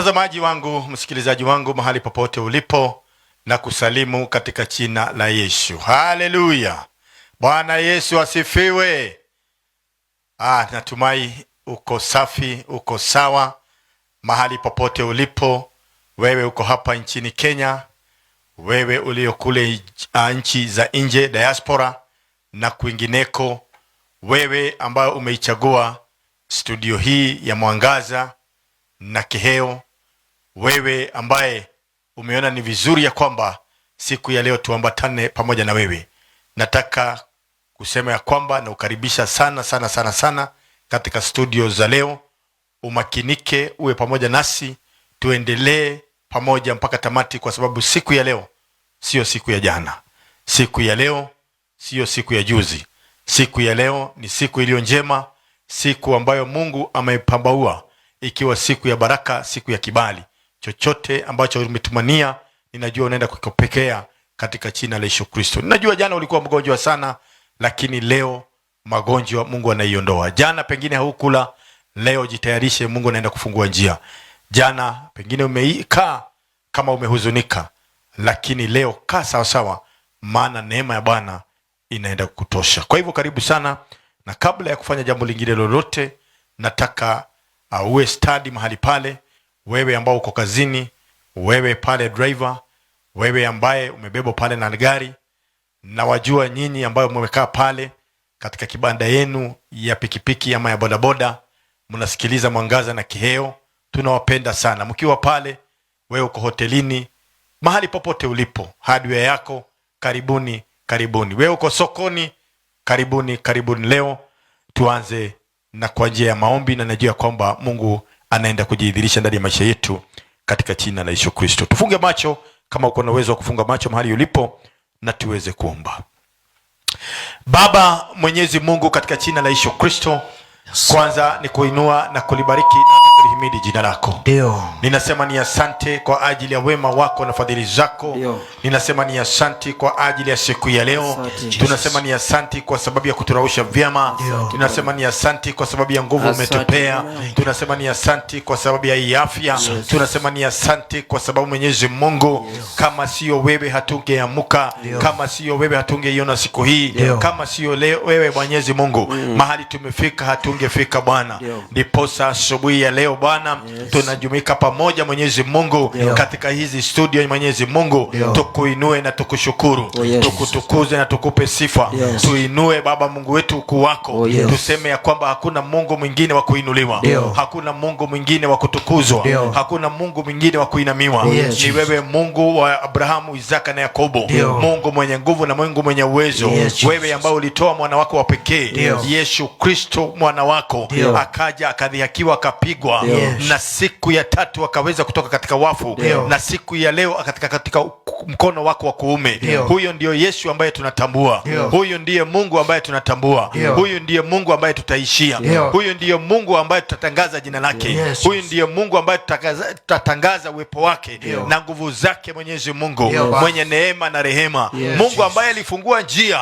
Mtazamaji wangu, msikilizaji wangu, mahali popote ulipo, na kusalimu katika jina la Yesu. Haleluya! Bwana Yesu asifiwe. Natumai uko safi, uko sawa mahali popote ulipo. Wewe uko hapa nchini Kenya, wewe ulio kule nchi za nje, diaspora na kwingineko, wewe ambayo umeichagua studio hii ya Mwangaza na Kiheo, wewe ambaye umeona ni vizuri ya kwamba siku ya leo tuambatane pamoja na wewe, nataka kusema ya kwamba naukaribisha sana sana sana sana katika studio za leo. Umakinike, uwe pamoja nasi, tuendelee pamoja mpaka tamati, kwa sababu siku ya leo siyo siku ya jana, siku ya leo siyo siku ya juzi. Siku ya leo ni siku iliyo njema, siku ambayo Mungu ameipambaua, ikiwa siku ya baraka, siku ya kibali. Chochote ambacho umetumania, ninajua unaenda kukipokea katika jina la Yesu Kristo. Ninajua jana ulikuwa mgonjwa sana, lakini leo magonjwa Mungu anaiondoa. Jana pengine haukula, leo jitayarishe, Mungu anaenda kufungua njia. Jana pengine umekaa kama umehuzunika, lakini leo kaa sawasawa, maana neema ya Bwana inaenda kukutosha. Kwa hivyo karibu sana, na kabla ya kufanya jambo lingine lolote, nataka uwe stadi mahali pale, wewe ambao uko kazini, wewe pale driver, wewe ambaye umebebwa pale na gari, na wajua nyinyi ambayo mmekaa pale katika kibanda yenu ya pikipiki ama ya bodaboda, mnasikiliza Mwangaza na Kiheo, tunawapenda sana. Mkiwa pale, wewe uko hotelini, mahali popote ulipo, hardware yako, karibuni karibuni. Wewe uko sokoni, karibuni karibuni. Leo tuanze na kwa njia ya maombi, na najua kwamba Mungu anaenda kujidhihirisha ndani ya maisha yetu katika jina la Yesu Kristo. Tufunge macho kama uko na uwezo wa kufunga macho mahali ulipo, na tuweze kuomba. Baba Mwenyezi Mungu, katika jina la Yesu Kristo, kwanza ni kuinua na kulibariki na kulihimidi jina lako. Ninasema ni asante kwa ajili ya wema wako na fadhili zako. Ninasema ni asante kwa ajili ya siku ya leo. Asante. Tunasema ni asante kwa sababu ya kuturausha vyema. Tunasema ni asante kwa sababu ya nguvu Asante. umetupea. Tunasema ni asante kwa sababu ya hii afya. Tunasema ni asante kwa sababu Mwenyezi Mungu, kama sio wewe hatungeamuka, kama sio wewe hatungeiona siku hii, kama sio leo wewe Mwenyezi Mungu, mahali tumefika hatungefika Bwana. Ndiposa asubuhi ya leo Bwana, tunajumuika pamoja Mwenyezi Mungu katika hizi studio Mwenyezi Mungu, tukuinue na tukushukuru, tukutukuze na tukupe sifa. Tuinue Baba Mungu wetu ukuu wako. Tuseme ya kwamba hakuna Mungu mwingine wa kuinuliwa, hakuna Mungu mwingine wa kutukuzwa, hakuna Mungu mwingine wa kuinamiwa. Ni wewe Mungu wa Abrahamu, Isaka na Yakobo, Mungu mwenye nguvu na Mungu mwenye uwezo, wewe ambaye ulitoa mwana wako wa pekee Yesu Kristo mwana wako, akaja akadhihakiwa, akapigwa, na siku ya tatu akaweza kutoka katika wafu, na siku ya leo katika mkono wako wa kuume. Huyo ndiyo Yesu ambaye tunatambua. Huyu ndiye Mungu ambaye tunatambua. Huyu ndiye Mungu ambaye tutaishia. Huyu ndiye Mungu ambaye tutatangaza jina lake. Huyu ndiye Mungu ambaye tutatangaza uwepo wake na nguvu zake, Mwenyezi Mungu mwenye neema na rehema. Mungu ambaye alifungua njia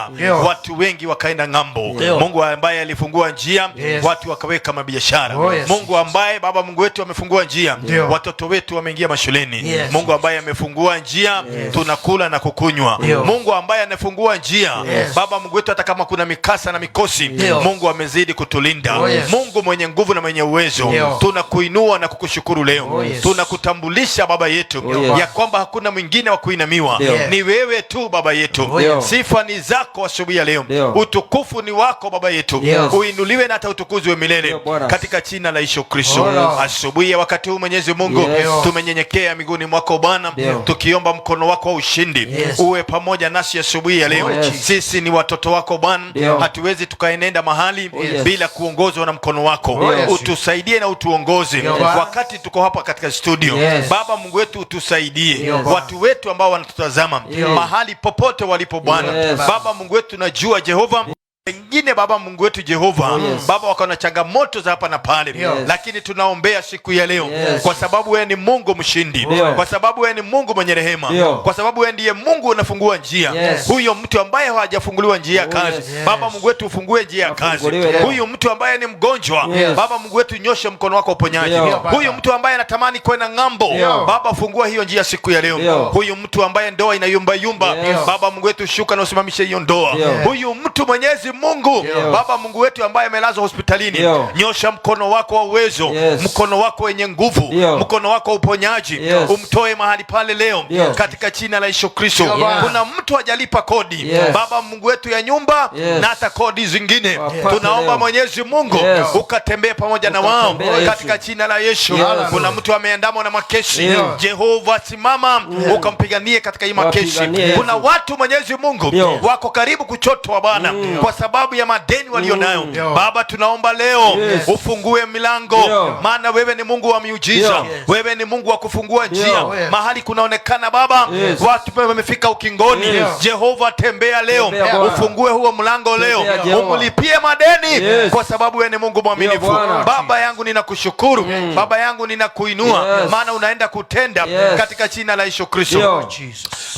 watu wengi wakaenda ng'ambo. Mungu ambaye alifungua njia watu wakaweka mabiashara. Mungu ambaye Baba Mungu wetu amefungua njia, watoto wetu wameingia mashuleni. Mungu ambaye amefungua njia, tunakula na kukunywa. Mungu ambaye anafungua njia, Baba Mungu wetu, hata kama kuna mikasa na mikosi, Mungu amezidi kutulinda. Mungu mwenye nguvu na mwenye uwezo, tunakuinua na kukushukuru leo. Tunakutambulisha Baba yetu ya kwamba hakuna mwingine wa kuinamiwa, ni wewe tu Baba yetu. Sifa ni zako asubuhi ya leo, utukufu ni wako Baba yetu, uinuliwe na hata utukuzwe milele Bwana. katika jina la Yesu Kristo. Asubuhi ya wakati huu Mwenyezi Mungu, tumenyenyekea miguuni mwako Bwana, tukiomba mkono wako wa ushindi uwe pamoja nasi asubuhi ya leo. Sisi ni watoto wako Bwana, hatuwezi tukaenenda mahali bila kuongozwa na mkono wako. Utusaidie na utuongoze wakati tuko hapa katika studio. Baba Mungu wetu, utusaidie watu wetu ambao wanatutazama mahali popote walipo Bwana. Baba Mungu wetu, najua Jehova Wengine, Baba Mungu wetu Jehova, Oh, yes. Baba, wako na changamoto za hapa na pale, lakini tunaombea siku ya leo kwa sababu wewe ni Mungu mshindi, kwa sababu wewe ni Mungu mwenye rehema, kwa sababu wewe ndiye Mungu unafungua njia. Huyo mtu ambaye hajafunguliwa njia ya kazi, Baba Mungu wetu, ufungue njia ya kazi. Afunguliwe leo. Huyu mtu ambaye ni mgonjwa, Baba Mungu wetu, nyoshe mkono wako uponyaji. Huyu mtu ambaye anatamani kwenda ng'ambo, Baba, fungua hiyo njia siku ya leo. Huyu mtu ambaye ndoa inayumba yumba, Baba Mungu wetu, shuka na usimamishe hiyo ndoa. Huyu mtu, Mwenyezi Mungu, Baba Mungu wetu, ambaye amelazwa hospitalini, nyosha mkono wako wa uwezo, mkono wako wenye nguvu, mkono wako wa uponyaji, umtoe mahali pale leo katika jina la Yesu Kristo. Kuna mtu hajalipa kodi, Baba Mungu wetu, ya nyumba na hata kodi zingine, Wapate tunaomba leo. Mwenyezi Mungu ukatembee pamoja na wao Ukatembee, Yesu. Katika jina la Yesu. Kuna mtu ameandamwa na makesi, Jehova, simama ukampiganie katika hii makesi. Wapiganie, Yesu. Kuna watu, Mwenyezi Mungu, wako karibu kuchotwa, Bwana, kwa sababu ya madeni walio nayo. Baba, tunaomba leo ufungue milango, maana wewe ni Mungu wa miujiza, wewe ni Mungu wa kufungua njia mahali kunaonekana, Baba, watu wamefika ukingoni. Jehova, tembea leo, Tembea, Bwana. Ufungue huo mlango leo, Tembea, Jehova. umlipie madeni kwa sababu wewe ni Mungu mwaminifu. Bwana. Baba yangu, ninakushukuru. Baba yangu, ninakuinua, maana unaenda kutenda katika jina la Yesu Kristo.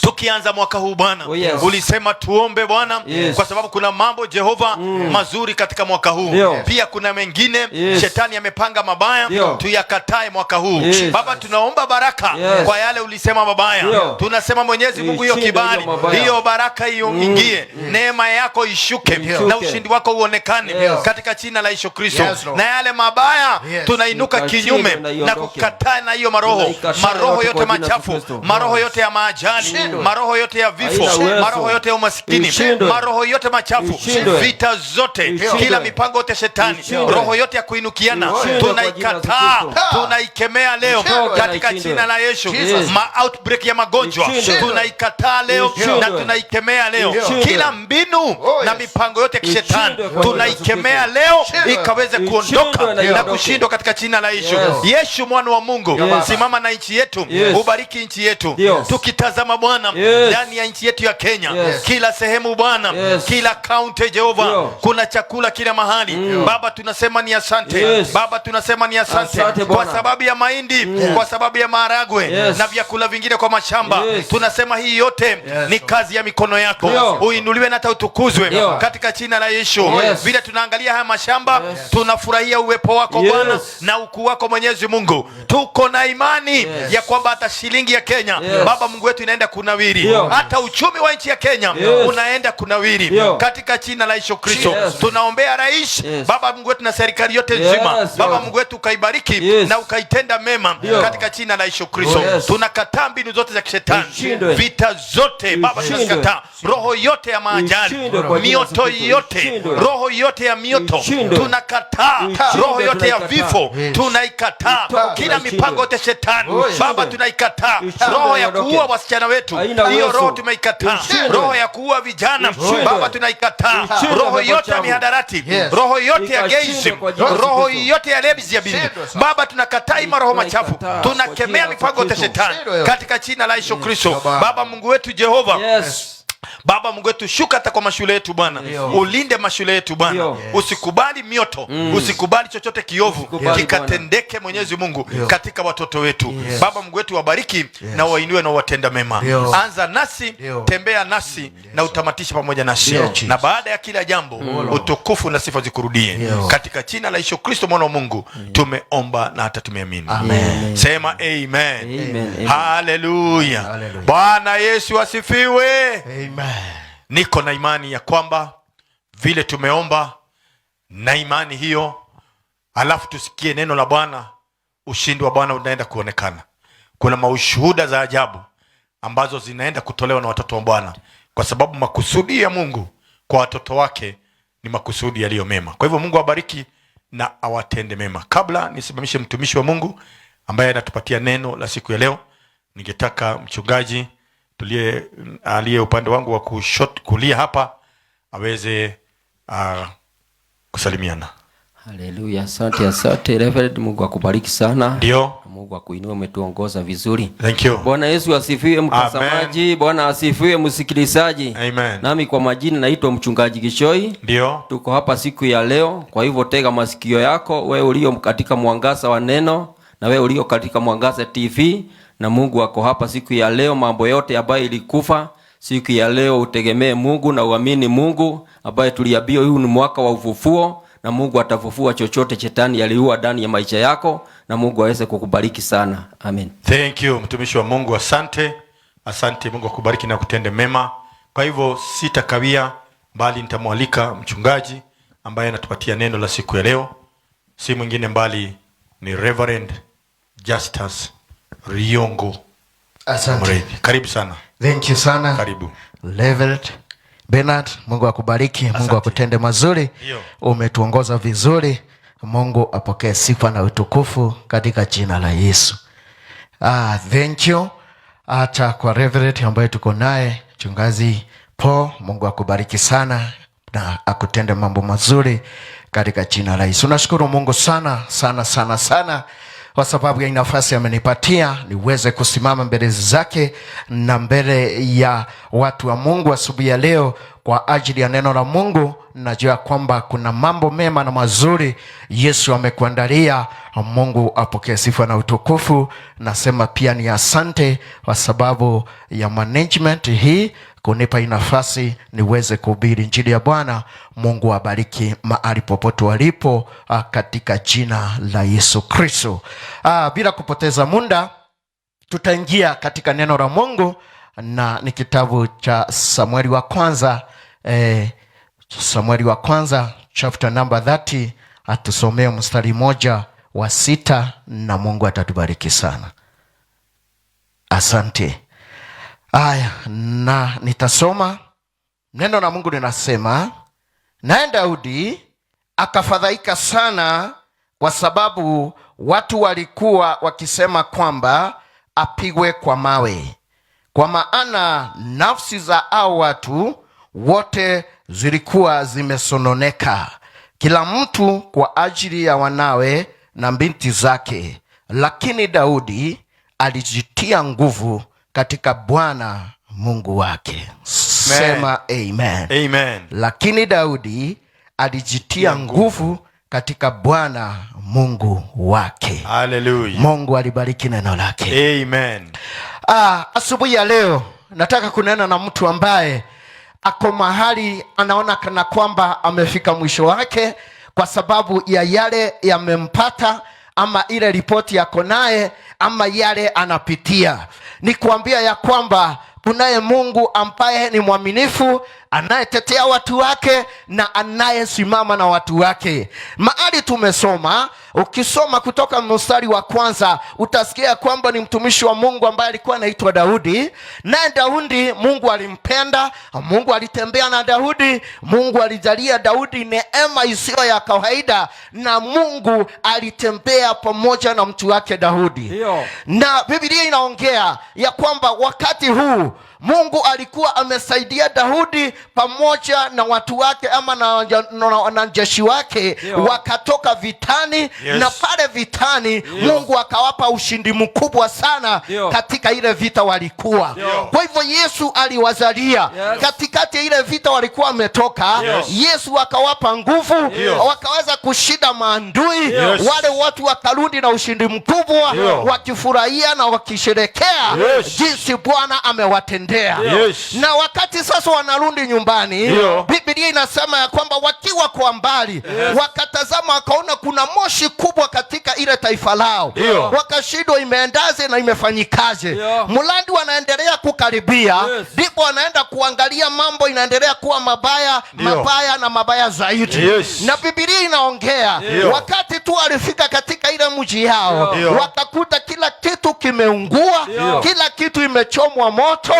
Tukianza mwaka huu, Bwana, Oh, yes. ulisema tuombe, Bwana, kwa sababu kuna mambo, Jehova, mazuri katika mwaka huu, pia kuna mengine shetani amepanga mabaya, tuyakatae mwaka huu. Baba, tunaomba baraka kwa yale ulisema mabaya. Tunasema, Mwenyezi Mungu, hiyo Ishinde kibali, hiyo mabaya. Hiyo baraka hiyo ingie, neema yako ishuke Ishuke. Na ushindi wako uonekane katika jina la Yesu Kristo. Yes, Lord. Na yale mabaya tunainuka Ikashinde kinyume na na iondoke. kukataa na hiyo maroho, Tunaikataa maroho yote yote kwa jina la machafu, Yesu Kristo. Maroho yote ya maajali, Ishindwe. maroho yote ya vifo, Haina uwezo. Maroho yote ya umasikini, Ishindwe. Maroho yote machafu, Ishindwe. Vita zote, Ishindwe. Kila mipango yote ya shetani, Ishindwe. Roho yote ya kuinukiana, Ishindwe kwa jina la tunaikataa, Yesu Kristo. Tunaikemea leo Ishindwe na katika ishindwe. Jina la Yesu. Jesus. Ma outbreak ya magonjwa Ishindwe. Tunaikataa leo Ishindwe. Na tunaikemea leo Ishindwe. Kila mbinu Oh, na yes. mipango yote ya kishetani Ishindwe kwa jina la Yesu tunaikemea Kristo. leo Ishindwe. ikaweze Ishindwe kuondoka na na iondoke. Kushindwa katika jina la Yesu. Yes. Yesu mwana wa Mungu, Yes. Simama na nchi yetu, ubariki nchi yetu. Tukitazama, Bwana, ndani ya nchi yetu ya Kenya, kila sehemu, Bwana, kila kaunti, Jehova, kuna chakula kila mahali. Baba, tunasema ni asante. Baba, tunasema ni asante, Asante, kwa Bwana. Sababu ya mahindi, kwa sababu ya maharagwe na vyakula vingine kwa mashamba. Tunasema hii yote ni kazi ya mikono yako. Uinuliwe na hata utukuzwe katika jina la Yesu. Vile tunaangalia haya mashamba, tunafurahia uwepo wako, Bwana, na ukuu wako, Mwenyezi Mungu. Tuko na imani ya kwamba hata shilingi ya Kenya, Baba Mungu wetu, inaenda kunawiri, hata uchumi wa nchi ya Kenya unaenda kunawiri katika jina la Yesu Kristo. Tunaombea rais, Baba Mungu wetu, na serikali yote nzima. Baba Lord. Mungu wetu, ukaibariki na ukaitenda mema katika jina la Yesu Kristo. Tunakataa mbinu zote za kishetani, Ishindwe. Vita zote, Baba, Ishindwe. tunazikataa, roho yote ya maajali, Ishindwe kwa jina la Yesu mioto Kristo. Yote, Ishindwe. Roho yote ya mioto Ishindwe. Tunakataa, Ishindwe, roho yote ya tunaikataa. Vifo tunaikataa, Itoke kila na ishindwe. Mipango yote shetani, Oh, yes. Baba, tunaikataa, Ishindwe roho ya iondoke. Kuua wasichana wetu, Haina hiyo uwezo. Roho tumeikataa, Ishindwe. Roho ya kuua vijana, Ishindwe. Baba, tunaikataa, Ishindwe, roho pepo yote ya chafu. mihadarati, roho yote ya Ikashindwe gayism, kwa jina la Yesu roho Kristo. Yote ya lesbianism, Ishindwe sasa. Baba, tunakataa hii maroho machafu, Tunaikataa kwa tunakemea jina la mipango yote Yesu Kristo. shetani Ishindwe. Katika jina la Yesu Kristo. Baba. Baba Mungu wetu Jehova, Baba Mungu wetu, shuka hata kwa mashule yetu, Bwana, ulinde mashule yetu, Bwana. Usikubali mioto, usikubali chochote kiovu Usikubali, kikatendeke, Mwenyezi Mungu, katika watoto wetu. Baba Mungu wetu, wabariki na wainue na watenda mema. Anza nasi, tembea nasi na utamatishe pamoja nasi, na baada ya kila jambo utukufu na sifa zikurudie. Katika jina la Yesu Kristo mwana wa Mungu tumeomba na hata tumeamini. Amen. Sema amen. Amen, amen. Haleluya. Haleluya. Bwana Yesu asifiwe. Amen. Niko na imani ya kwamba vile tumeomba na imani hiyo, alafu tusikie neno la Bwana, ushindi wa Bwana unaenda kuonekana. Kuna maushuhuda za ajabu ambazo zinaenda kutolewa na watoto wa Bwana, kwa sababu makusudi ya Mungu kwa watoto wake ni makusudi yaliyo mema. Kwa hivyo Mungu awabariki na awatende mema. Kabla nisimamishe mtumishi wa Mungu ambaye anatupatia neno la siku ya leo, ningetaka mchungaji tuliye aliye upande wangu wa kushoto, kulia hapa aweze kusalimiana. Haleluya, asante, asante Reverend, Mungu akubariki sana. Ndio. Mungu Mungu akuinue, umetuongoza vizuri. Thank you. Bwana Yesu asifiwe mtazamaji, Bwana asifiwe msikilizaji. Amen. Nami kwa majina naitwa mchungaji Kishoi. Ndio. Tuko hapa siku ya leo, kwa hivyo tega masikio yako wewe ulio katika mwangaza wa neno na wewe ulio katika Mwangaza TV, na Mungu ako hapa siku ya leo. Mambo yote ambayo ilikufa siku ya leo, utegemee Mungu na uamini Mungu ambaye tuliambiwa huu ni mwaka wa ufufuo, na Mungu atafufua chochote shetani aliua ndani ya maisha yako, na Mungu aweze kukubariki sana. Amen. Thank you mtumishi wa Mungu, asante. Asante, Mungu akubariki na kutende mema. Kwa hivyo sitakawia, bali nitamwalika mchungaji ambaye anatupatia neno la siku ya leo, si mwingine mbali ni Reverend Justus Riongo Asante. Mreithi. Karibu sana. Thank you sana. Karibu. Reverend Bernard, Mungu akubariki, Mungu Asante. akutende mazuri. Ndio. Umetuongoza vizuri. Mungu apokee sifa na utukufu katika jina la Yesu. Thank you. Hata kwa Reverend ambaye tuko naye mchungaji Paul, Mungu akubariki sana na akutende mambo mazuri katika jina la Yesu. Nashukuru Mungu sana sana sana sana kwa sababu ya nafasi amenipatia niweze kusimama mbele zake na mbele ya watu wa Mungu asubuhi ya leo kwa ajili ya neno la Mungu. Najua kwamba kuna mambo mema na mazuri Yesu amekuandalia. Mungu apokee sifa na utukufu. Nasema pia ni asante kwa sababu ya management hii kunipa hii nafasi niweze kuhubiri injili ya Bwana. Mungu abariki mahali popote walipo, katika jina la Yesu Kristo. Bila kupoteza muda tutaingia katika neno la Mungu na ni kitabu cha Samueli wa kwanza, Samueli wa kwanza chapter number 30, atusomee mstari 1 wa 6 na Mungu atatubariki sana. Asante. Aya, na nitasoma neno la Mungu linasema, naye Daudi akafadhaika sana kwa sababu watu walikuwa wakisema kwamba apigwe kwa mawe, kwa maana nafsi za hao watu wote zilikuwa zimesononeka, kila mtu kwa ajili ya wanawe na binti zake. Lakini Daudi alijitia nguvu katika Bwana Mungu wake. Sema amen. Amen. Lakini Daudi alijitia nguvu katika Bwana Mungu wake. Hallelujah. Mungu alibariki neno lake. Amen. Asubuhi ya leo nataka kunena na mtu ambaye ako mahali anaona kana kwamba amefika mwisho wake kwa sababu ya yale yamempata, ama ile ripoti yako naye, ama yale anapitia. Ni kuambia ya kwamba kunaye Mungu ambaye ni mwaminifu, anayetetea watu wake na anayesimama na watu wake. Mahali tumesoma, ukisoma kutoka mstari wa kwanza utasikia kwamba ni mtumishi wa Mungu ambaye alikuwa anaitwa Daudi. Naye Daudi, Mungu alimpenda, Mungu alitembea na Daudi, Mungu alijalia Daudi neema isiyo ya kawaida, na Mungu alitembea pamoja na mtu wake Daudi. Na Biblia inaongea ya kwamba wakati huu Mungu alikuwa amesaidia Daudi pamoja na watu wake ama na jeshi wake wakatoka vitani na pale vitani Mungu akawapa ushindi mkubwa sana katika ile vita walikuwa. Kwa hivyo Yesu aliwazalia katikati ya ile vita walikuwa wametoka. Yesu akawapa nguvu wakaweza kushinda maadui. Wale watu wakarudi na ushindi mkubwa wakifurahia na wakisherekea jinsi Bwana amewatendea. Na wakati sasa wanarudi nyumbani, Biblia inasema ya kwamba wakiwa kwa mbali wakatazama wakaona kuna moshi kubwa katika ile taifa lao. Wakashindwa imeendaje na imefanyikaje. Mlandi wanaendelea kukaribia, ndipo wanaenda kuangalia mambo inaendelea kuwa mabaya, mabaya na mabaya zaidi. Na Biblia inaongea wakati tu walifika katika ile mji yao wakakuta kila kitu kimeungua, kila kitu imechomwa moto.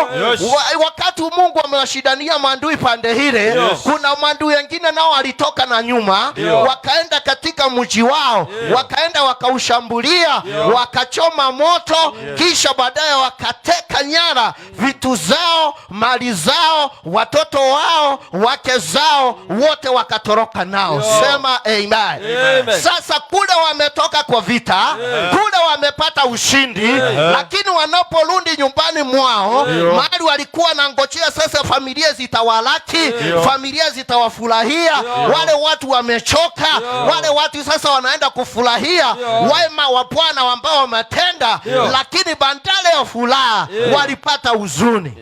Wakati Mungu amewashindania maadui pande ile, kuna maadui wengine nao walitoka na nyuma wakaenda katika mji wao wakaenda wakaushambulia, wakachoma moto, kisha baadaye wakateka waliteka nyara vitu zao, mali zao, watoto wao, wake zao, wote wakatoroka nao. Sema amen. Amen. Sasa kule wametoka kwa vita, kule wamepata ushindi, lakini wanaporudi nyumbani mwao, mahali walikuwa na ngojea sasa familia zitawalaki, familia zitawafurahia. Wale watu wamechoka, wale watu sasa wanaenda kufurahia wema wa Bwana ambao wametenda, lakini badala ya furaha walipata huzuni.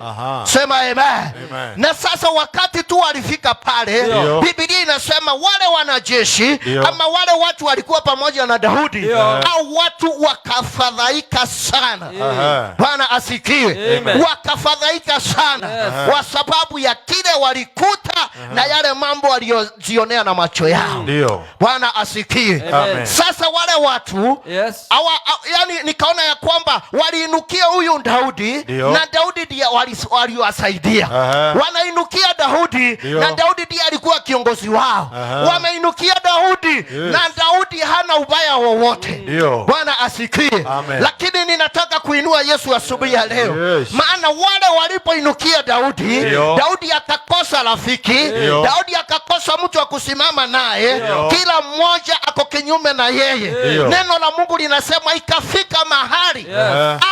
Sema amen. Amen. Na sasa wakati tu walifika pale, Biblia inasema wale wanajeshi ama wale watu walikuwa pamoja na Daudi au watu wakafadhaika sana. Bwana asifiwe. Amen. Wakafadhaika sana kwa sababu ya kile walikuta na yale mambo waliyojionea na macho yao. Bwana asifiwe. Amen. Sasa wale watu yani nikaona ya kwamba waliinukia huyu Daudi na Daudi ndiye waliwasaidia. Wanainukia Daudi na Daudi ndiye alikuwa kiongozi wao. Wameinukia Daudi na Daudi hana ubaya wowote. Bwana asifiwe. Amen. Lakini ninataka kuinua Yesu asubuhi ya leo. Maana wale walipoinukia Daudi, Daudi akakosa rafiki, Daudi akakosa mtu wa kusimama naye, kila mmoja ako kinyume na yeye. Neno la Mungu linasema ikafika mahali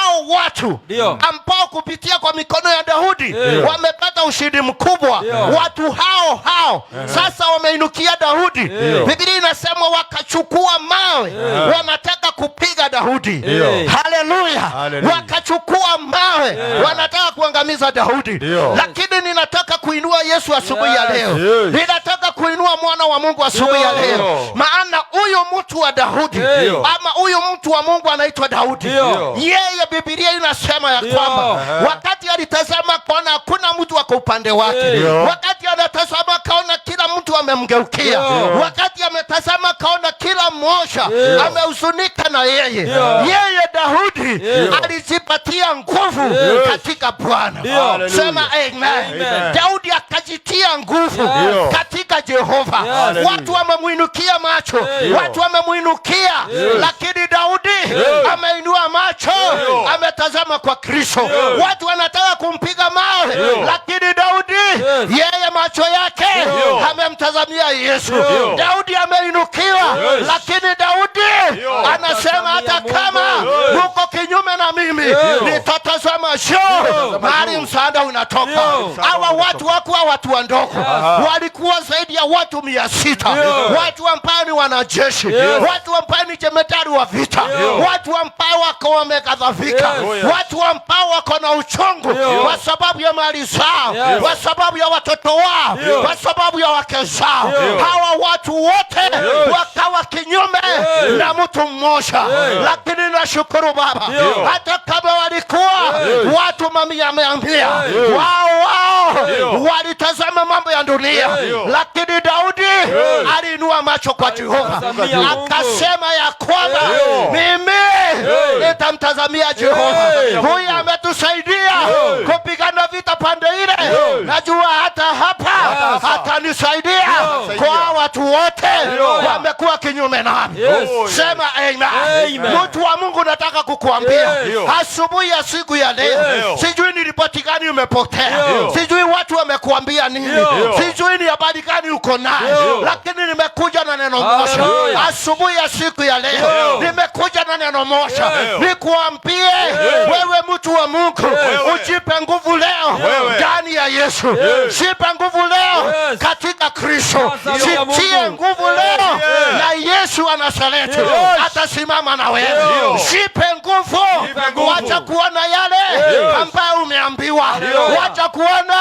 au watu ambao kupitia kwa mikono ya Daudi wamepata ushindi mkubwa, watu hao hao sasa wameinukia Daudi. Biblia inasema wakachukua mawe, wanataka kupiga Daudi. Haleluya. Haleluya. Wakachukua mawe, wanataka kuangamiza Daudi. Lakini ninataka kuinua Yesu asubuhi ya leo. Ninataka kuinua mwana wa Mungu asubuhi ya leo. Maana huyu mtu wa Daudi ama huyu mtu wa Mungu anaitwa Daudi. Yeye Biblia inasema ya kwamba wakati alitazama kaona hakuna mtu ako upande wake. Wakati anatazama kaona kila mtu amemgeukia. Wakati ametazama kaona kila mmoja amehuzunika na yeye. Yeye Daudi alijipatia nguvu katika Bwana. Sema amen. Amen. Daudi akajitia nguvu katika Jehova. Watu wamemwinukia macho, watu wamemwinukia, lakini Daudi ameinua macho, ametazama kwa Kristo. Watu wanataka kumpiga mawe, lakini Daudi yeye macho yake amemtazamia Yesu. Daudi ameinukiwa, lakini Daudi anasema hata kama muko kinyume na mimi, nitatazama juu mahali msaada unatoka. Hawa watu hawakuwa watu wadogo, walikuwa zaidi ya watu 600, watu ambao ni wanajeshi, watu ambao ni jemedari wa vita, watu ambao wako wameghadhabika, watu ambao wako na uchungu kwa sababu ya mali zao, kwa sababu ya watoto wao, kwa sababu ya wake zao. Hawa watu wote wakawa kinyume na mtu mmoja, lakini nashukuru Baba, hata kama walikuwa watu mamia mia mia, wao wao walitazama mambo ya dunia, lakini Daudi aliinua macho kwa Jehova, Alitazamia Mungu. Akasema ya kwamba mimi nitamtazamia Jehova. Huyu ametusaidia kupigana vita pande ile, najua hata hapa atanisaidia kwa watu wote wamekuwa kinyume nami. Sema amen. Amen. Mtu wa Mungu, nataka kukuambia asubuhi ya siku ya leo, sijui ni ripoti gani umepotea, sijui watu wamekuambia nini, sijui ni habari gani uko nayo, lakini nimekuja na neno moja Hallelujah. Asubuhi ya siku ya leo. Nimekuja na neno moja nikuambie wewe mtu wa Mungu, ujipe nguvu leo Wewe. Ndani ya Yesu, jipe nguvu leo katika Kristo, Tazamia jitie Mungu. nguvu leo na Yesu wa Nazareti atasimama na wewe. Jipe nguvu, Jipe nguvu. Wacha kuona yale ambayo umeambiwa, wacha kuona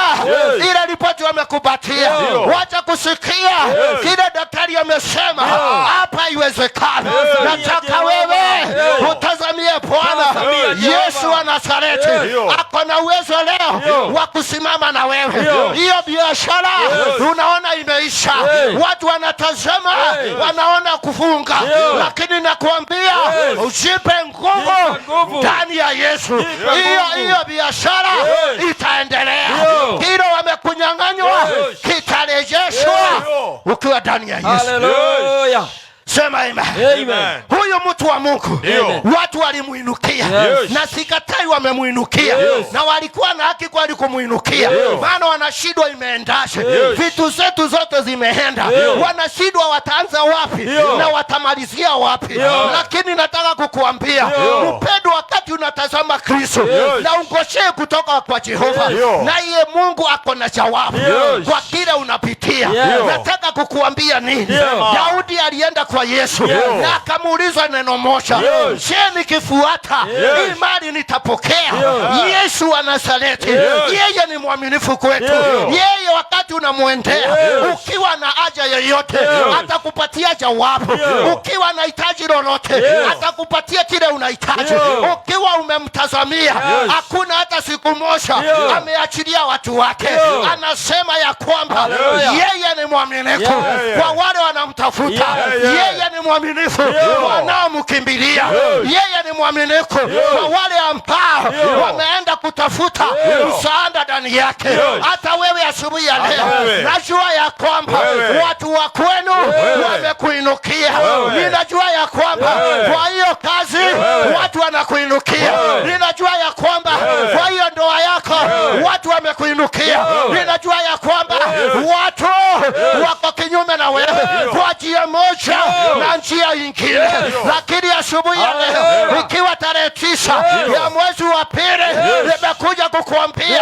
ile ripoti wamekupatia, wacha kusikia kile daktari amesema, hapa haiwezekani. Tazamia Nataka Jehova. wewe utazamie Bwana Tazamia Jehova. Yesu wa Nazareti, ako na uwezo leo wa kusimama na wewe. Hiyo biashara unaona imeisha, watu wanatazama, wanaona kufunga, lakini nakuambia ujipe nguvu Jipe nguvu. Ndani ya Yesu. Jipe Hiyo nguvu. Hiyo biashara itaendelea, kile wamekunyang'anywa kitarejeshwa ukiwa ndani ya Yesu. Hallelujah. Sema amen. Amen. Huyu mtu wa Mungu, Ndio. Watu walimuinukia. Yes. Na sikatai wamemuinukia. Yes. Na walikuwa na haki kweli kumuinukia. Yes. Maana wanashindwa imeendaje. Yes. Vitu zetu zote zimeenda. Yes. Wanashindwa wataanza wapi Yes. na watamalizia wapi. Yes. Lakini nataka kukuambia, Yes. mpendwa, wakati unatazama Kristo Yes. na ungoshee kutoka kwa Jehova, Yes. naye Mungu ako na jawabu Yes. kwa kile unapitia. Yes. Nataka kukuambia nini? Yes. Daudi alienda kwa Yesu Yes. na akamuuliza neno moja, Yes. je, nikifuata Yes. hii mali nitapokea? Yes. Yesu wa Nazareti, Yes. yeye ni mwaminifu kwetu. Yes. Yeye wakati unamwendea Yes. ukiwa na haja yoyote Yes. atakupatia jawabu. Yes. Ukiwa na hitaji lolote Yes. atakupatia kile unahitaji. Yes. Ukiwa umemtazamia, Yes. hakuna hata siku moja Yes. ameachilia watu wake. Yes. Anasema ya kwamba Hallelujah. yeye ni mwaminifu Yes. kwa wale wanamtafuta. Yes. Yeye ni mwaminifu wanaomkimbilia. Yeye ni mwaminifu kwa wale ambao wameenda kutafuta msaada ndani yake. Hata wewe asubuhi ya leo, wewe. najua ya kwamba Wewe. watu wa kwenu Wewe. wamekuinukia. Wewe. Ninajua ya kwamba Wewe. kwa hiyo kazi Wewe. watu wanakuinukia. Wewe. Ninajua ya kwamba Wewe. kwa hiyo ndoa yako Wewe. watu wamekuinukia. Wewe. Ninajua ya kwamba watu wako kinyume na wewe kwa njia moja na njia ingine, lakini asubuhi ya leo, Hallelujah. ikiwa tarehe 9 ya mwezi wa pili, nimekuja kukuambia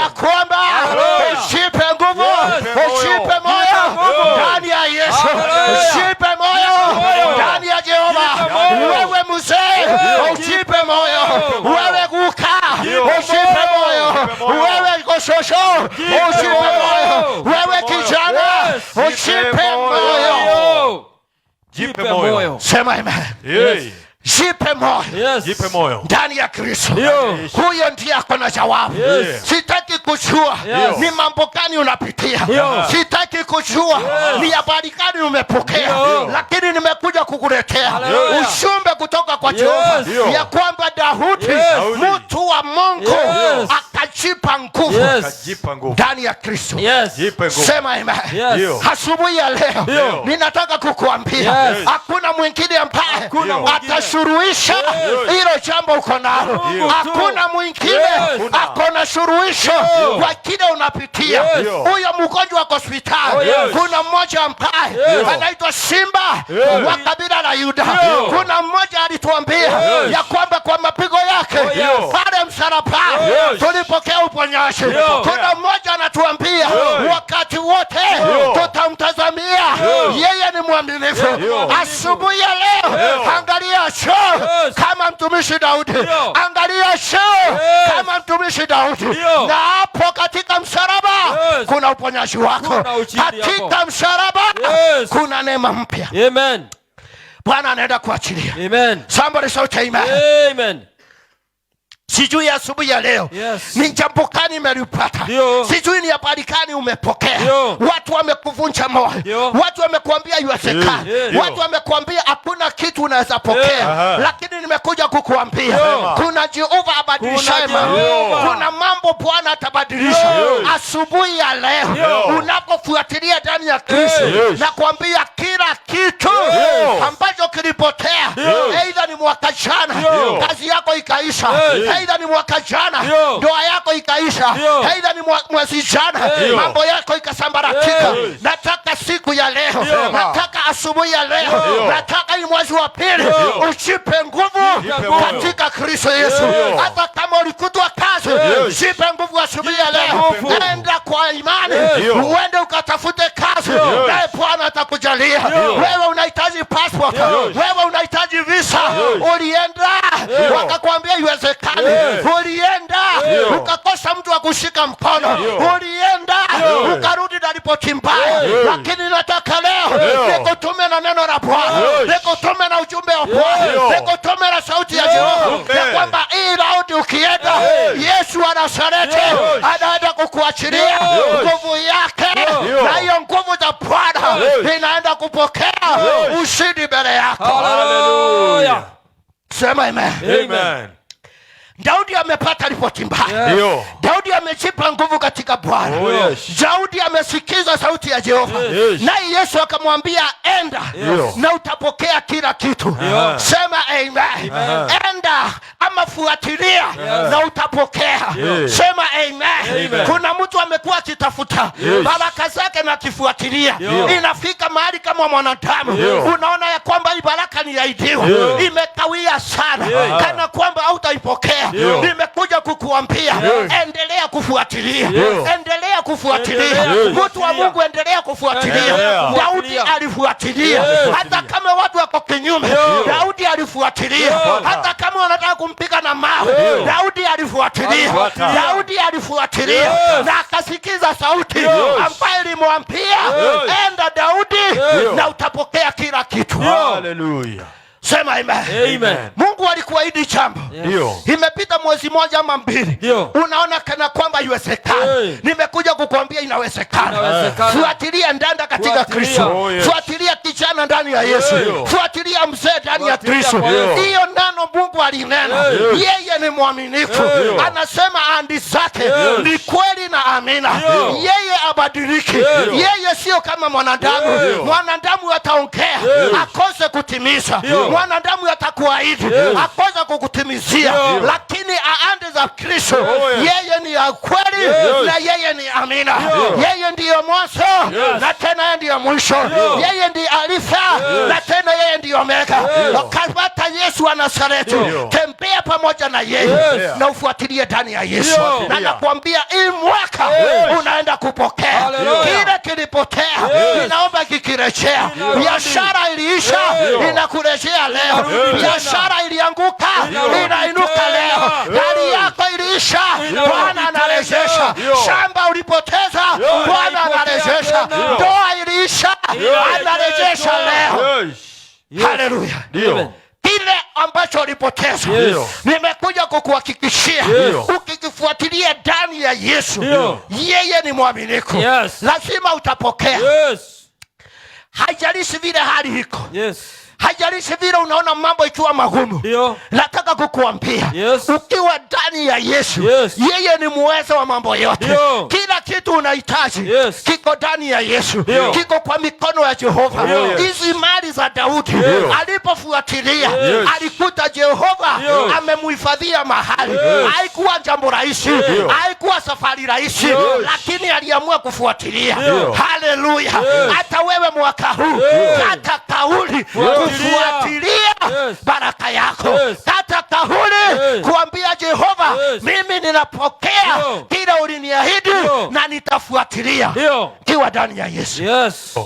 ya kwamba Hallelujah. usipe nguvu, Yes. usipe moyo nguvu. ndani ya Yesu, Hallelujah. usipe moyo moyo. ndani ya Jehova. Jipe moyo. Wewe mzee, usipe moyo. Wewe guka, usipe moyo. Jipe moyo. Wewe shosho, usipe moyo. Wewe kijana, Yes. usipe Jipe moyo. Moyo. Jipe moyo. Sema amen. Yey. Jipe moyo Yes. Jipe moyo. ndani ya Kristo. Ndio. Huyo ndiye ako na jawabu. Yes. Sitaki kujua Yes. ni mambo gani unapitia. Ndio. Sitaki kujua Yes. ni habari gani umepokea, Ndio. lakini nimekuja kukuletea Hallelujah. ujumbe kutoka kwa Yes. Jehova Ndio. ya kwamba Daudi, Yes. mtu wa Mungu, Yes. akajipa nguvu Yes. Kajipa nguvu. ndani ya Kristo. Yes. Jipe nguvu. Sema amen. Yes. Ndio. Asubuhi ya leo Ndio. ninataka kukuambia Yes. hakuna mwingine ambaye Hakuna mwingine. atasuluhisha hilo jambo uko nalo. Mungu tu. Hakuna mwingine Yes. ako na suluhisho kwa kile unapitia. Yes. Huyo mgonjwa ako hospitali, Oh, yes. kuna mmoja ambaye Yes. anaitwa Simba wa kabila la Yuda. Kuna mmoja alituambia Yes. ya kwamba kwa mapigo yake Oh, yes. pale msalabani Yes. tulipokea uponyaji. Kuna mmoja anatuambia wakati wote tutamtazamia yeye, ni mwaminifu. Asubuhi ya leo, angalia show Yes. kama mtumishi Daudi, Ndio. angalia show Yes. kama mtumishi Daudi, Ndio. na hapo katika msalaba Yes. kuna uponyaji wako, Kuna ushindi katika hapo. msalaba Yes. kuna neema mpya. Amen. Bwana anaenda kuachilia. Amen. Somebody shout amen. Amen. Sijui asubuhi ya leo Yes. ni jambo gani umelipata, Ndio. sijui ni habari gani umepokea. Ndio. Watu wamekuvunja moyo, Ndio. watu wamekuambia iwezekani, Yes. watu wamekuambia hakuna kitu unaweza pokea, Aha. lakini nimekuja kukuambia Ndio. kuna Jehova abadilishaye Kuna mambo, Jehova. kuna mambo Bwana atabadilisha. Ndio. Asubuhi ya leo Ndio. unapofuatilia ndani ya Kristo, Yes. nakwambia kila kitu Yes. ambacho kilipotea, aidha ni mwaka jana Ndio. kazi yako ikaisha, Yes. aidha ni mwaka jana Ndio. ndoa yako ikaisha, Ndio. aidha ni mwezi jana Yes. mambo yako ikasambaratika. Yes. Nataka siku ya leo, Ndio. nataka asubuhi ya leo, Ndio. nataka hii mwezi wa pili Ndio. ujipe nguvu Jipe moyo. katika Kristo Yesu. Ndio. Hata kama ulikutwa kazi, Yes. jipe nguvu asubuhi ya leo, nguvu. enda kwa imani, Ndio. uende ukatafute kazi, naye Bwana atakujalia. Wewe unahitaji passport, wewe unahitaji visa, ulienda wakakwambia iwezekani, ulienda ukakosa mtu wa kushika mkono, ulienda ukarudi na ripoti mbaya, lakini nataka leo nikutume na neno la Bwana, nikutume na ujumbe wa Bwana, nikutume na sauti ya Jehova ya kwamba hii raundi ukienda, Yesu wa Nazareti anaenda kukuachilia nguvu yake, na hiyo nguvu za Bwana inaenda kupokea ushindi mbele yako. Hallelujah. Sema amen. Amen. Daudi amepata ripoti mbaya. Ndio. Daudi amejipa nguvu katika Bwana. Oh, yes. Daudi amesikiza sauti ya Jehova. Naye Yesu akamwambia, enda na utapokea kila kitu. Sema amen. Enda ama fuatilia na utapokea. Sema amen. Amen. Kuna mtu amekuwa akitafuta baraka zake na akifuatilia, inafika mahali kama mwanadamu unaona ya kwamba hii baraka niliahidiwa imekawia sana, kana kwamba hautaipokea. Nimekuja kukuambia, endelea kufuatilia, endelea kufuatilia. Endelea Mtu wa Mungu, endelea kufuatilia. Endelea. Daudi alifuatilia hata kama watu wako kinyume. Daudi alifuatilia hata kama wanataka kumpiga na mawe. Daudi alifuatilia. Alifuata. Daudi alifuatilia na akasikiza sauti ambayo ilimwambia, enda Daudi na utapokea kila kitu. Hallelujah. Sema amen. Amen. Mungu alikuahidi jambo, Ndio. imepita mwezi moja ama mbili, unaona kana kwamba haiwezekani. Nimekuja kukuambia inawezekana. Inawezekana. Fuatilia ndanda katika Fuatilia. Kristo. Oh, yes. Fuatilia kijana ndani ya Yesu. Fuatilia mzee ndani ya Fuatilia Kristo. kwa Yesu. Hiyo neno Mungu alinena, yeye ni mwaminifu. Anasema ahadi zake ni kweli na amina. Yeye abadiliki. Yeye sio kama mwanadamu. Mwanadamu ataongea akose kutimiza. Mwanadamu atakuahidi akose kukutimizia, lakini ahadi za Kristo, yeye ni ya kweli na yeye ni amina. Yeye ndiyo mwanzo na tena yeye ndiyo mwisho. Yeye ndiye Alifa na tena yeye ndiyo Omega. Wakapata Yesu wa Nazareti, tembea pamoja na yeye na ufuatilie ndani ya Yesu, na nakwambia hii mwaka unaenda kupokea Hallelujah. kile kilipotea, ninaomba kikirejea. Biashara iliisha, inakurejea leo. Biashara ilianguka, inainuka leo. Gari yako iliisha, Bwana anarejesha. Shamba ulipoteza, Bwana anarejesha. Ndoa iliisha, anarejesha leo. Haleluya! Ndio. Kile ambacho ulipoteza, nimekuja kukuhakikishia, ukikifuatilia ndani ya Yesu, yeye ni mwaminifu, lazima utapokea. Haijalishi vile hali iko, haijalishi vile unaona mambo ikiwa magumu, nataka kukuambia, ukiwa ndani ya Yesu, yeye ni muweza wa mambo yote. Kila kitu unahitaji kiko ndani ya Yesu, kiko kwa mikono ya Jehova. Hizi mali za Daudi, alipofuatilia, alikuta Jehova amemuhifadhia mahali. Haikuwa jambo rahisi, haikuwa safari rahisi, lakini aliamua kufuatilia. Haleluya! Hata wewe mwaka huu, kata kauli kufuatilia baraka yako. Kata kauli kuambia Jehova, mimi ninapokea kile uliniahidi na nitafuatilia kiwa ndani ya Yesu.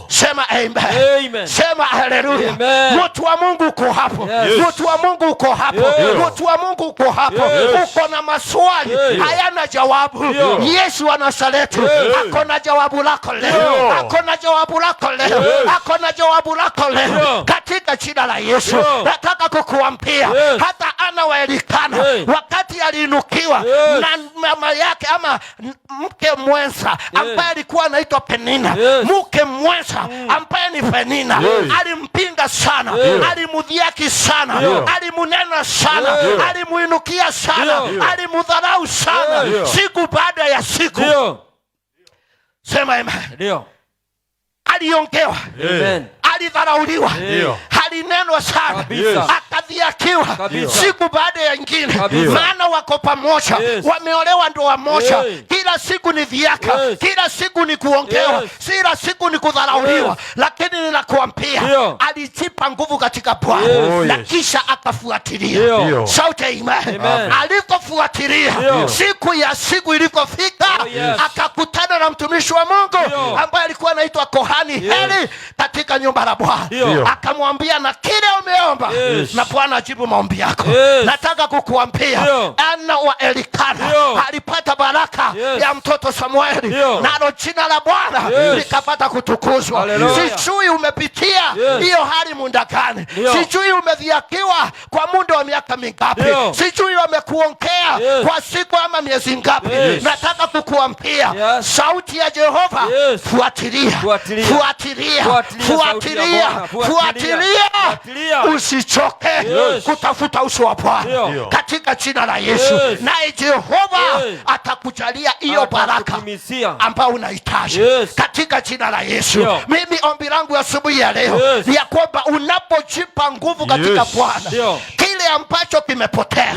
Sema amen. Amen. Sema haleluya. Amen. Mtu wa Mungu uko hapo. Mtu wa Mungu uko hapo. Mtu wa Mungu uko hapo. Uko na maswali hayana jawabu. Yesu wa Nazareti ako na jawabu lako leo. Ako na jawabu lako leo. Ako na jawabu lako leo. Katika jina la Yesu. Nataka kukuambia, hata Ana wa Elikana, wakati aliinukiwa na mama yake ama mke mwenza ambaye alikuwa anaitwa Penina, mke mwenza ambaye ni Penina, alimpinga sana, alimudhihaki sana, alimunena sana, alimuinukia sana, alimudharau sana, siku baada ya siku. Sema amen. Aliongewa, alidharauliwa, alinenwa sana, akadhihakiwa siku baada ya ingine, maana wako pamoja, wameolewa ndoa moja. Kila siku ni dhihaka, kila siku ni kuongewa, kila siku ni kudharauliwa, lakini ninakuambia, alijipa nguvu katika Bwana na kisha akafuatilia. Shout amen. Amen. Alikofuatilia, siku ya siku ilikofika, akakutana na mtumishi wa Mungu ambaye alikuwa anaitwa Kohani Heli katika nyumba la Bwana. Akamwambia, na kile umeomba, na Bwana ajibu maombi yako. Nataka kukuambia, Ana wa Elikana alipata baraka. Ya mtoto Samueli, nalo jina la Bwana likapata kutukuzwa. Hallelujah. Sijui umepitia hiyo hali muda gani, sijui umedhihakiwa kwa muda wa miaka mingapi, sijui wamekuongea kwa siku ama miezi ngapi. Nataka kukuambia sauti ya Jehova, fuatilia, Fuatilia. fuatilia, Fuatilia sauti ya fuatilia, Bwana. Fuatilia. fuatilia, Fuatilia. usichoke kutafuta uso wa Bwana katika jina la Yesu. Naye Jehova atakujalia hiyo baraka Atakutimizia. ambayo unahitaji katika jina la Yesu. Mimi ombi langu asubuhi ya leo ni ya kwamba unapojipa nguvu katika Bwana, kile ambacho kimepotea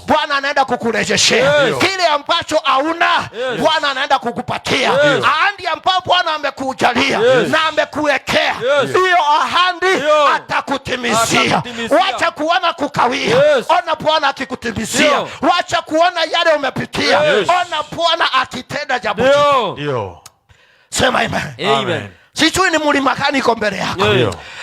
Bwana anaenda kukurejeshea. Kile ambacho hauna Bwana anaenda kukupatia. Ahadi ambayo Bwana amekujalia na amekuwekea, hiyo ahadi atakutimizia. Atakutimizia. Wacha kuona kukawia, ona Bwana akikutimizia. Wacha kuona yale umepitia, ona Bwana akitenda jambo jipya. Sema amen. Amen. Sijui ni mlima gani iko mbele yako.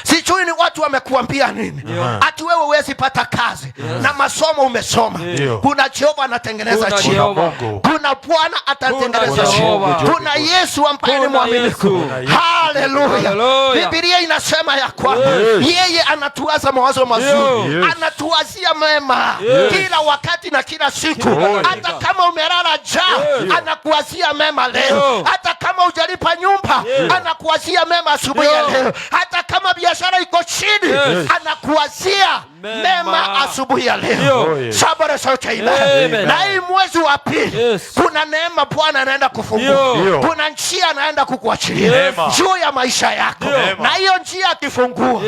Sijui ni watu wamekuambia nini, ati wewe huwezi pata kazi na masomo umesoma. Kuna Jehova anatengeneza Kuna njia. Jehova. Mungu. Kuna Bwana atatengeneza Kuna njia. Jehova. Kuna Yesu ambaye ni Kuna mwaminifu. Yesu. Haleluya. Haleluya. Biblia inasema ya kwamba yeye anatuwaza mawazo mazuri, anatuwazia mema kila wakati na kila siku. Kila dakika. Hata kama umelala njaa, anakuwazia mema leo. Hata kama hujalipa nyumba, anakuwazia mema asubuhi ya leo. Hata kama biashara iko chini, anakuwazia Mema. mema asubuhi ya leo. Oh, yes. Somebody shout amen. Amen. Na hii mwezi wa pili kuna neema Bwana anaenda kufungua. Kuna njia anaenda kukuachilia Neema. juu ya maisha yako, Neema. na hiyo njia akifungua,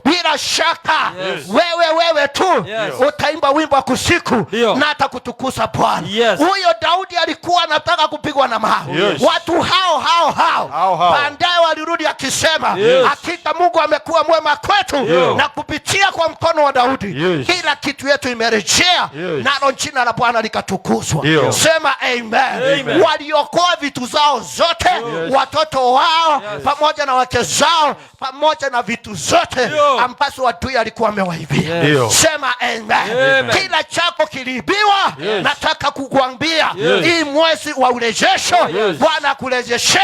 bila shaka wewe tu utaimba wimbo wa kusifu na atakutukuza Bwana. Huyo Daudi alikuwa anataka kupigwa na mawe. Watu hao hao hao Hao hao. baadaye walirudi akisema, hakika Mungu amekuwa mwema kwetu, na kupitia kwa mkono wa Daudi kila kitu yetu imerejea, nalo jina la Bwana likatukuzwa. Sema amen. Amen. Waliokoa vitu zao zote, watoto wao pamoja na wake zao pamoja na vitu zote ambazo adui alikuwa amewaibia. Sema amen. Amen. Kila chako kiliibiwa, nataka kukuambia hii mwezi wa urejesho, Bwana akurejeshe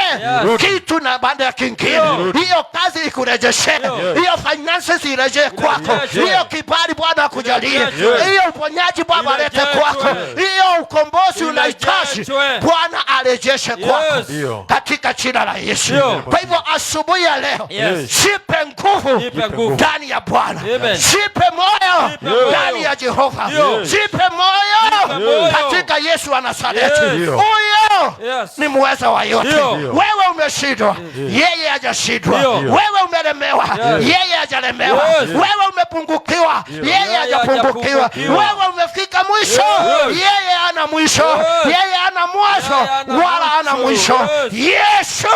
kitu na baada ya kingine. Hiyo kazi ikurejeshe, hiyo finances irejee kwako, Irejeshe. hiyo kibali Bwana akujalie, Irejeshe. hiyo uponyaji Bwana alete Irejeshwe. kwako, hiyo ukombozi unahitaji Irejeshwe. Bwana arejeshe kwako katika jina la Yesu. Kwa hivyo asubuhi ya leo, jipe nguvu Jipe nguvu. ndani ya Bwana, Amen. jipe moyo Jipe moyo. ndani ya Jehova, jipe moyo Jipe moyo. katika Yesu wa Nazareti. Huyo ni muweza wa yote. Wewe umeshindwa, yeye hajashindwa. Wewe umelemewa, yeye hajalemewa. Wewe umepungukiwa, yeye Yeye hajapungukiwa. hajapungukiwa. Wewe umefika mwisho, yeye hana mwisho, yeye hana mwanzo Yeye hana wala hana mwisho. mwisho. Yesu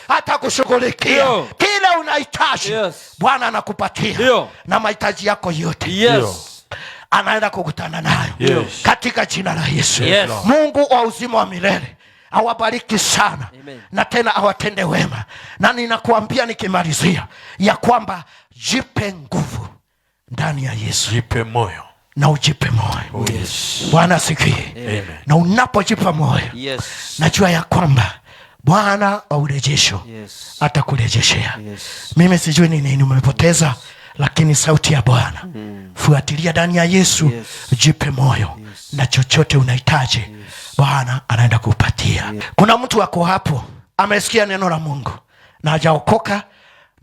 atakushughulikia kile unahitaji. Bwana anakupatia na mahitaji yako yote anaenda kukutana nayo katika jina la Yesu. Mungu wa uzima wa milele awabariki sana. Amen. Na tena awatende wema, na ninakuambia nikimalizia ya kwamba jipe nguvu ndani ya Yesu. Jipe moyo. Na ujipe moyo. Bwana asifiwe. Amen. Na unapojipa moyo, najua ya kwamba Bwana wa urejesho atakurejeshea. Mimi sijui ni nini umepoteza, lakini sauti ya Bwana fuatilia ndani ya Yesu. Jipe moyo na chochote unahitaji Bwana anaenda kupatia. Kuna mtu ako hapo amesikia neno la Mungu na hajaokoka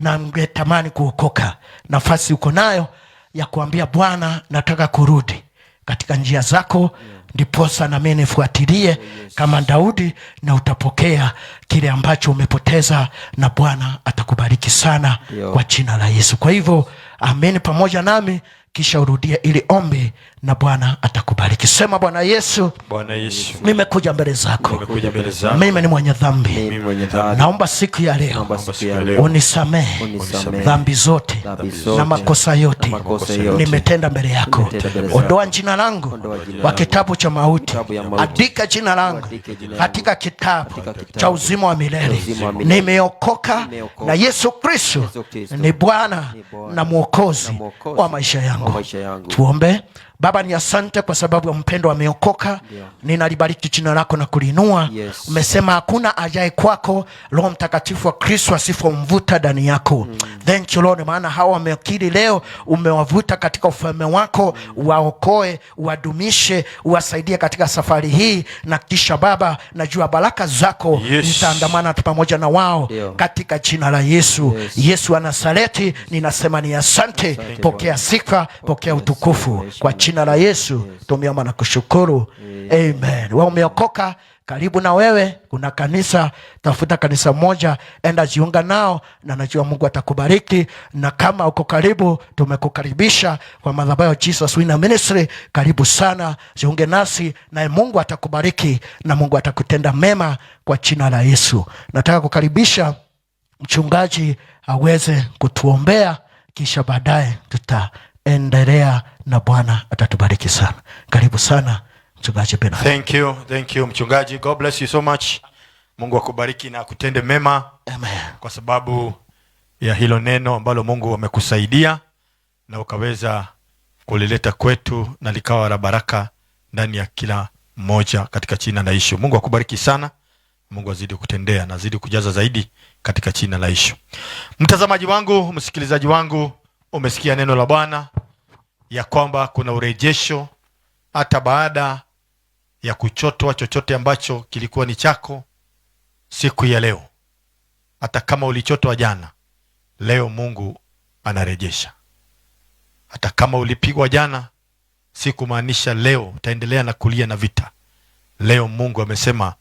na angetamani kuokoka. Nafasi uko nayo ya kuambia Bwana, nataka kurudi katika njia zako, ndiposa na mimi nifuatilie kama Daudi, na utapokea kile ambacho umepoteza, na Bwana atakubariki sana kwa jina la Yesu. Kwa hivyo amini pamoja nami, kisha urudie ili ombi na Bwana atakubariki. Sema, Bwana Yesu, Bwana Yesu, nimekuja mbele zako, nimekuja mbele zako. Mimi ni mwenye dhambi. Mimi mwenye dhambi. Naomba siku ya leo Naomba siku ya leo leo unisamehe unisamehe dhambi zote dhambi zote na makosa yote na makosa yote nimetenda mbele yako. Nimetenda mbele zako. Ondoa jina langu Ondoa jina wa langu kitabu cha mauti, kitabu ya mauti. andika jina langu Andike jina langu katika kitabu katika kitabu cha uzima wa milele. uzima wa milele. Nimeokoka Nimeokoka. na Yesu Kristo Yesu Kristo ni Bwana ni Bwana na Mwokozi na Mwokozi wa maisha yangu. wa maisha yangu. Tuombe. Baba, ni asante kwa sababu ya mpendo ameokoka. Ninalibariki jina lako na kuliinua. Umesema hakuna ajaye kwako Roho Mtakatifu wa Kristo asipomvuta ndani yako. Thank you Lord, maana hawa wamekiri leo, umewavuta katika ufalme wako. Waokoe, uwadumishe, uwasaidie katika safari hii, na kisha Baba, najua baraka zako zitaandamana pamoja na wao katika jina la Yesu. Yesu wa Nazareti, ninasema ni asante. Asante, Pokea Bwana. sifa, pokea utukufu Heshima. kwa jina la Yesu tumeomba na kushukuru, amen. Wewe umeokoka, karibu na wewe kuna kanisa, tafuta kanisa moja, enda jiunga nao, na najua Mungu atakubariki. Na kama uko karibu, tumekukaribisha kwa madhabahu ya Jesus Winner Ministry. Karibu sana, jiunge nasi, naye Mungu atakubariki na Mungu atakutenda mema kwa jina la Yesu. Nataka kukaribisha mchungaji aweze kutuombea, kisha baadaye tutaendelea na Bwana atatubariki sana. Karibu sana mchungaji Bernard. Thank you, thank you mchungaji. God bless you so much. Mungu akubariki na akutende mema. Amen. Kwa sababu ya hilo neno ambalo Mungu amekusaidia na ukaweza kulileta kwetu na likawa la baraka ndani ya kila mmoja katika jina la Yesu. Mungu akubariki sana. Mungu azidi kutendea na azidi kujaza zaidi katika jina la Yesu. Mtazamaji wangu, msikilizaji wangu, umesikia neno la Bwana ya kwamba kuna urejesho hata baada ya kuchotwa chochote ambacho kilikuwa ni chako siku ya leo. Hata kama ulichotwa jana, leo Mungu anarejesha. Hata kama ulipigwa jana, si kumaanisha leo utaendelea na kulia na vita. Leo Mungu amesema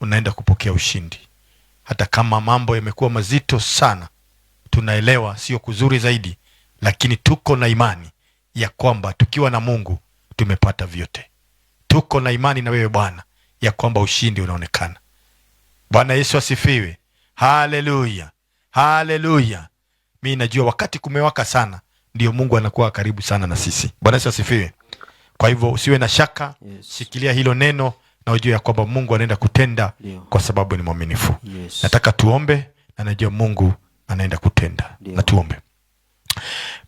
unaenda kupokea ushindi. Hata kama mambo yamekuwa mazito sana, tunaelewa sio kuzuri zaidi, lakini tuko na imani ya kwamba tukiwa na Mungu tumepata vyote. Tuko na imani na wewe Bwana ya kwamba ushindi unaonekana. Bwana Yesu asifiwe. Haleluya, haleluya. Mi najua wakati kumewaka sana, ndio Mungu anakuwa karibu sana na sisi. Bwana Yesu asifiwe. Kwa hivyo usiwe na shaka, shikilia hilo neno na ujue ya kwamba Mungu anaenda kutenda kwa sababu ni mwaminifu. Nataka tuombe na najua Mungu anaenda kutenda. Na tuombe.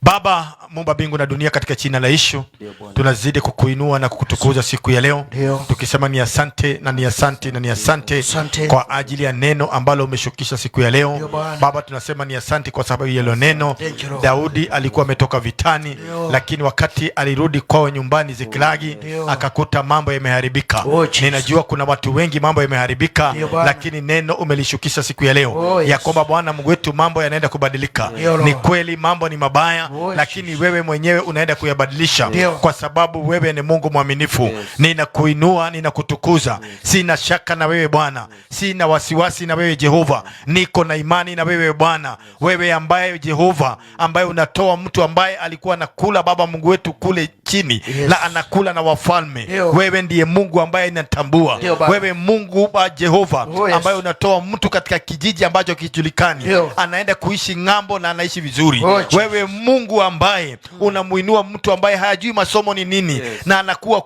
Baba Muumba mbingu na dunia, katika jina la Yesu Bwana. Tunazidi kukuinua na kukutukuza siku ya leo, tukisema ni asante na ni asante na ni asante Asante. kwa ajili ya neno ambalo umeshukisha siku ya leo. Bwana. Baba, tunasema ni asante kwa sababu ya hilo neno. Thank you, Lord. Daudi alikuwa ametoka vitani, lakini wakati alirudi kwao nyumbani Ziklagi, akakuta mambo yameharibika. Oh, Jesus. Ninajua kuna watu wengi mambo yameharibika, Bwana. lakini neno umelishukisha siku ya leo ya kwamba Bwana Mungu wetu mambo yanaenda kubadilika. Lord. Ni kweli mambo ni mabaya, lakini wewe mwenyewe unaenda kuyabadilisha kwa sababu wewe ni Mungu mwaminifu. Ninakuinua, ninakutukuza. Sina shaka na wewe Bwana, sina wasiwasi na wewe Jehova, niko na imani na wewe Bwana, wewe ambaye Jehova, ambaye unatoa mtu ambaye alikuwa anakula Baba Mungu wetu kule chini na anakula na wafalme. Wewe ndiye Mungu ambaye inatambua. Baba. Wewe Mungu wa Jehova ambaye unatoa mtu katika kijiji ambacho kijulikani, anaenda kuishi ng'ambo na anaishi vizuri. Oh, Jesus. Wewe Mungu ambaye unamuinua mtu ambaye hajui masomo ni nini na anakuwa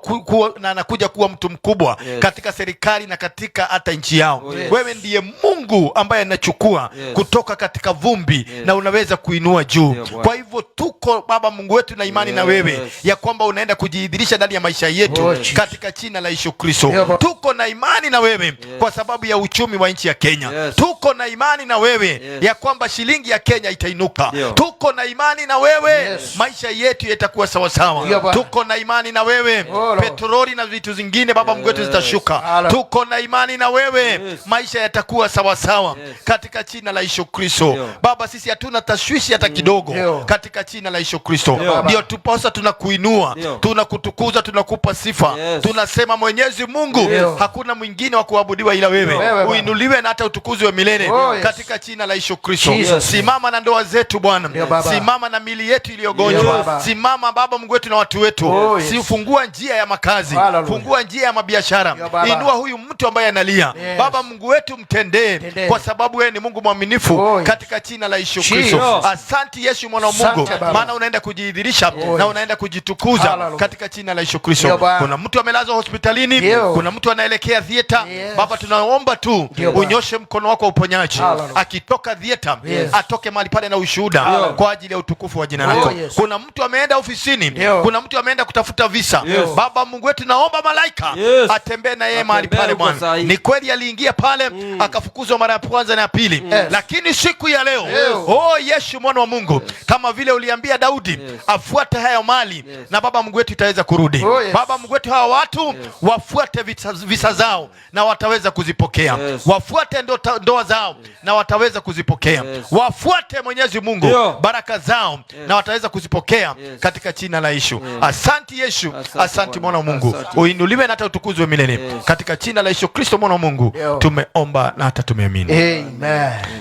na anakuja kuwa mtu mkubwa katika serikali na katika hata nchi yao. Wewe ndiye Mungu ambaye anachukua kutoka katika vumbi na unaweza kuinua juu. Bwana. Kwa hivyo tuko Baba Mungu wetu na imani na wewe ya kwamba unaenda kujidhihirisha ndani ya maisha yetu Oh, Jesus. katika jina la Yesu Kristo. Bwana. Tuko na imani na wewe kwa sababu ya uchumi wa nchi ya Kenya. Tuko na imani na wewe ya kwamba shilingi ya Kenya itainuka. Tuko na imani na wewe maisha yetu yatakuwa sawasawa. Bwana. Tuko na imani na wewe Oh, Lord. petroli na vitu zingine Baba Mungu wetu zitashuka. Hallelujah. Tuko na imani na wewe maisha yatakuwa sawasawa katika jina la Yesu Kristo. Baba, sisi hatuna tashwishi hata kidogo katika jina la Yesu Kristo. Ndio tuposa tunakuinua, tunakutukuza, tunakupa sifa. Tunasema Mwenyezi Mungu, hakuna mwingine wa kuabudiwa ila wewe. Wewe, Baba. Uinuliwe na hata utukuzwe milele katika jina la Yesu Kristo. Jesus. Simama na ndoa zetu Bwana, Baba. simama na mili yetu iliyogonjwa, Baba. simama Baba Mungu wetu na watu wetu. Si fungua njia ya makazi, Hallelujah. fungua njia ya mabiashara, Baba. inua huyu mtu ambaye analia. Baba Mungu wetu mtendee, Mtendee. kwa sababu wewe ni Mungu mwaminifu katika jina la Yesu Kristo. Asante Yesu mwana wa Mungu, Asante Baba. maana unaenda kujidhihirisha na unaenda kujitukuza Hallelujah. katika jina la Yesu Kristo. Bwana. Kuna mtu amelazwa hospitalini, kuna mtu anaelekea theater. Baba, tunaomba tu unyoshe mkono wako wa uponyaji, Hallelujah. akitoka theater atoke mahali pale na ushuhuda kwa ajili ya utukufu wa wa jina lako. Oh, yes. Kuna mtu ameenda ofisini, Ndio. kuna mtu ameenda kutafuta visa. Yes. Baba Mungu wetu, naomba malaika Yes. atembee na yeye mahali Atembee pale huko Bwana. saa hii. Ni kweli aliingia pale akafukuzwa mara ya kwanza na ya pili, Yes. lakini siku ya leo, Yes. oh Yesu mwana wa Mungu, kama vile uliambia Daudi Yes. afuate hayo mali, Yes. na Baba Mungu wetu itaweza kurudi. Oh, yes. Baba Mungu wetu, hawa watu wafuate visa zao na wataweza kuzipokea. Yes. Wafuate ndoa zao na wataweza kuzipokea. Yes. Wafuate Mwenyezi Mungu Ndio. baraka zao na wataweza kuzipokea Yes. katika jina la Yesu. Asanti Yesu, Asante asanti Bwana. mwana wa Mungu, Asante. uinuliwe na hata utukuzwe milele Yes. katika jina la Yesu Kristo mwana wa Mungu Ndio. tumeomba na hata tumeamini. Amen.